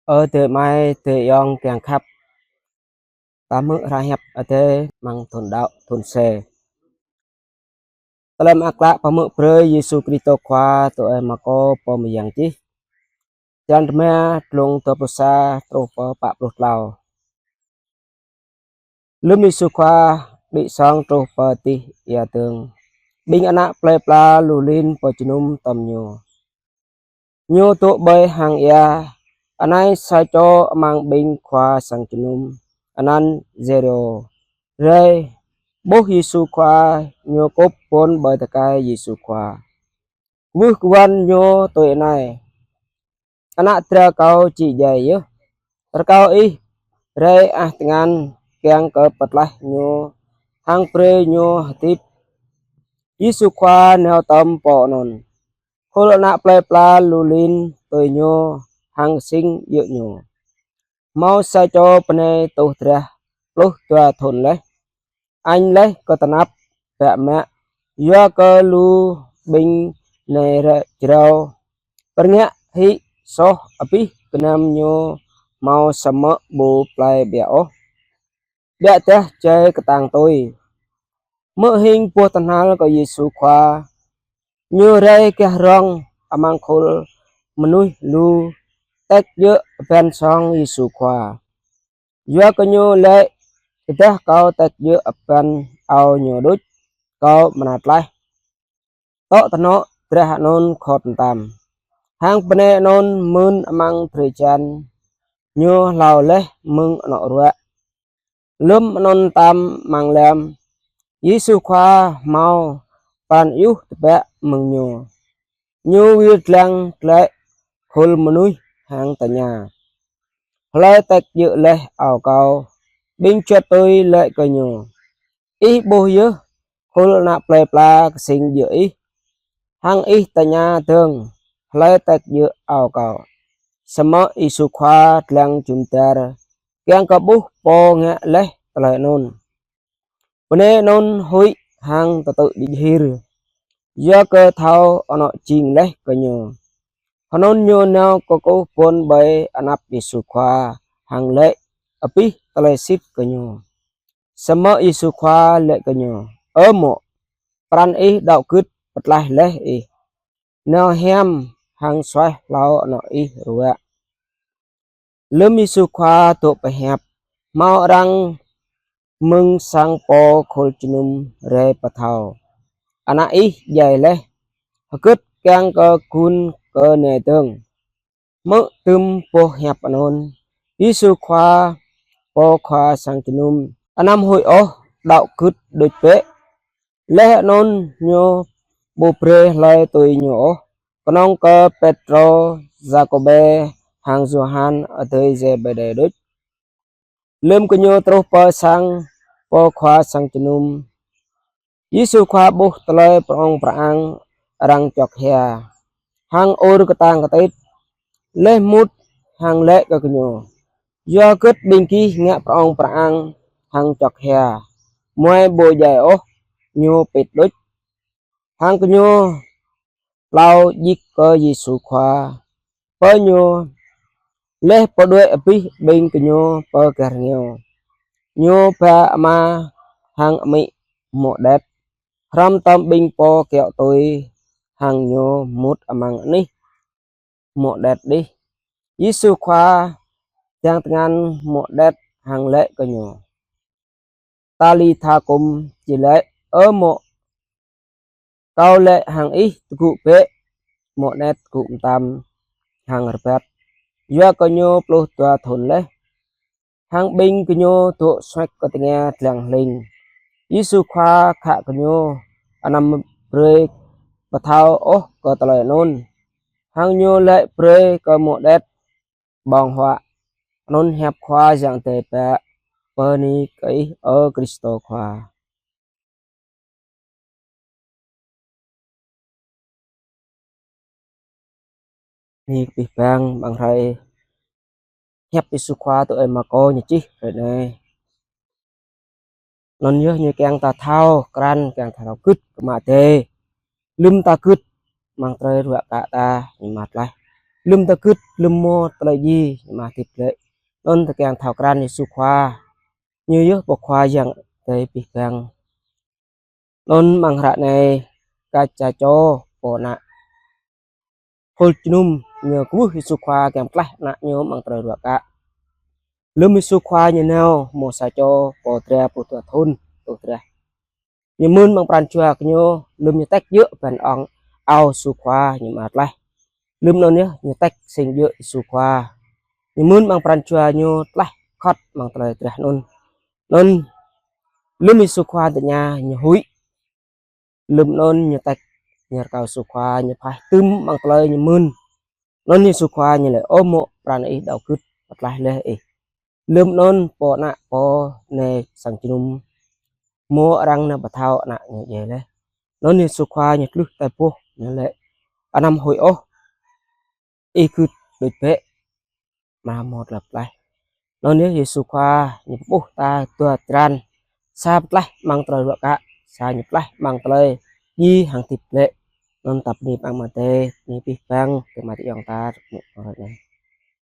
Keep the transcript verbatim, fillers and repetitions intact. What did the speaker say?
Ơ adơi amai, adơi ayŏng kiăng khăp. Ta hmư̆ hră hiăp Adai amăng thun đăo, thun C. Tơlơi mơak klă pơhmư̆ brơi Yêsu Kristô Khua tui ơi Markô pô mơyang čih. Črăn rơma, glông dua pluh sa truh pơ pă pluh klâo. Lơm Yêsu Khua đĭ sŏng truh pơ dih ia dơ̆ng, ƀing ană plơi pla lu lin pơjơnum tom Ñu. Ñu dŏ ƀơi hang ia. Anai sa čô amăng ƀing khua sang jơnum, anăn Jairô, rai ƀuh Yêsu Khua, ñu kŭp ƀôn ƀơi tơkai Yêsu Khua, kwưh kơwăn ñu tui anai: Ană dra kâo či djai yơh. Rơkâo Ih rai ah tơngan kiăng kơ pơtlaih ñu hăng brơi ñu hơdip. Yêsu Khua nao tom pô anŭn. Khul ană plơi pla lu lin tui Ñu hăng sing djơ̆ Ñu. Hmâo sa čô bơnai tuh drah pluh dua thun laih, añ laih kơ tơnap biă mă, yua kơ lu ƀing nai ră jrao pơrngă hĭ soh abih gơnam ñu hmâo samơ̆ ƀu plai biă ôh, biă dah jai kơtang tui. Hmư̆ hing boh tơhnal kơ Yêsu Khua, ñu rai gah rŏng amăng khul mơnuih lu, tĕk djơ̆ abăn song Yêsu Khua. Yua kơ ñu laĭ: Tơdah kâo tĕk djơ̆ abăn ao ñu đôč, kâo mơnat laih. Tŏ tơnŏ drah anŭn khŏt mơtam, hăng bơnai anŭn mưn amăng drơi jan, ñu hlâo laih mơ̆ng anŏ ruă. Lơm anŭn mơtam amăng lăm, Yêsu Khua hmâo pran ayuh tơbiă mơ̆ng Ñu. Ñu wir lăng glaĭ khul mơnuih hăng tơña: Hlơi tĕk djơ̆ laih ao kâo? Ƀing čuăt tui laĭ kơ Ñu: Ih ƀuh yơh khul ană plơi pla kơsing djơ̆ Ih, hăng Ih tơña dơ̆ng: Hlơi tĕk djơ̆ ao kâo? Samơ̆ Yêsu Khua lăng jum dar kiăng kơ ƀuh pô ngă laih tơlơi anŭn. Bơnai anŭn huĭ hăng tơtư̆ djơ̆ hir, yua kơ thâo anŏ jing laih kơ ñu. Hơnŭn ñu nao kơkuh ƀôn ƀơi anăp Yêsu Khua hăng laĭ abih tơlơi sĭt kơ ñu. Samơ̆ Yêsu Khua laĭ kơ ñu: Ơ mô̆, pran ih đăo gưt pơtlaih laih ih. Nao hiam hăng suaih hlâo anŏ ih ruă. Lơm Yêsu Khua dŏ pơhiăp, hmâo arăng mơ̆ng sang pô khul jơnum rai pơthâo: Ană ih djai laih, hơgĕt kiăng kơ gŭn kơ nai dơ̆ng? Hmư̆ tơm boh hiăp anŭn, Yêsu Khua pô khua sang jơnum anăm huĭ ôh, đăo gưt đôč bĕ. Laih anŭn ñu ƀu brơi hlơi tui ñu ôh, kơnơ̆ng kơ Pêtrô, Yakôbê hăng Yôhan adơi Zêbêđê đôč. Lơm gơñu truh pơ sang pô khua sang jơnum, Yêsu Khua ƀuh tơlơi prŏng prang arăng čŏk hia hăng ur kơtang kơtit, laih mŭt hăng laĭ kơ gơñu: Yua hơgĕt ƀing gih ngă prŏng prang hăng čŏk hia? Muai ƀu djai ôh, ñu pĭt đôč. Hăng gơñu hlâo djik kơ Yêsu Khua, pơ Ñu, laih pơđuaĭ abih ƀing gơñu pơ gah rơngiao. Ñu ba ama hăng amĭ mô̆ đet, hrŏm tom ƀing pô kiaŏ tui, hăng Ñu mŭt amăng anih mô̆ đet đih. Yêsu Khua dăng tơngan mô̆ đet hăng laĭ kơ ñu: Talitha kum, či laĭ: Ơ mô̆, kâo laĭ hăng ih, tơgŭ bĕ. Mô̆ đet tơgŭ mơtam hăng rơbat, yua kơ ñu pluh dua thun laih. Hăng ƀing gơñu dŏ suač kơ tơngia dlăng hling. Yêsu Khua khă gơñu anăm brơi pơthâo ôh kơ tơlơi anŭn, hăng Ñu laĭ brơi kơ mô̆ đet ƀơ̆ng huă. Anŭn hiăp Khua Yang Adai pă. Bơni kơ Ih, ơ Kristô Khua. Bơni kơ abih bang amăng hrơi hiăp Yêsu Khua tui ơi Markô ñu čih hrơi anai. Anŭn yơh ñu kiăng ta thâo krăn, kiăng ta thâo gưt kơ Ama Adai. Lơm ta gưt, amăng trơi ruă kă ta ñu mă tlaih. Lơ̆m ta gưt, lơ̆m hmâo tơlơi djai, ñu mă hơdip glaĭ. Anŭn ta kiăng thâo krăn Yêsu Khua. Ñu yơh Pô Khua Yang Adai abih bang. Anŭn amăng hră anai, kah sa čô pô ană hul jơnum ñu kwưh Yêsu Khua kiăng pơtlaih ană ñu amăng tơlơi ruă akă. Lơ̆m Yêsu Khua ñu nao, hmâo sa čô pô dra pluh dua thŭn, pluh dra. Ñu mưn amăng pran jua gơñu, lơ̆m ñu tĕk djơ̆ ƀơi ong ao Yêsu Khua ñu mă tơtlaih. Lơ̆m anŭn yơh ñu tĕk sing djơ̆ Yêsu Khua. Ñu mưn amăng pran jua ñu tơtlaih khŏt amăng tơlơi drah anŭn. Anŭn lơ̆m Yêsu Khua tơña ñu huĭ. Lơ̆m anŭn ñu tĕk ñu rơkâo Yêsu Khua ñu phaih tŭm amăng tơlơi ñu mưn. Anŭn Yêsu Khua ñu laĭ: Ơ mŏ, pran ih đaŏ gưt, pơtlaih laih ih. Lơ̆m anŭn pô ană pô anai sang jơnum, hmâo arăng nao pơthâo ană ñu djai laih. Anŭn Yêsu Khua ñu tlưh tai boh, ñu laĭ: Anăm huĭ ôh, ih gưt đôč bĕ, mă hmâo tơlơi pơtlaih. Anŭn yơh Yêsu Khua ñu pơƀuh ta dua črăn, sa pơtlaih amăng tơlơi ruă akă, sa ñu pơtlaih amăng tơlơi djai hăng hơdip glaĭ. Anŭn ta bơni amăng Ama Adai, bơni abih bang, tơma tơyong ta, rơkmŭ ră anai.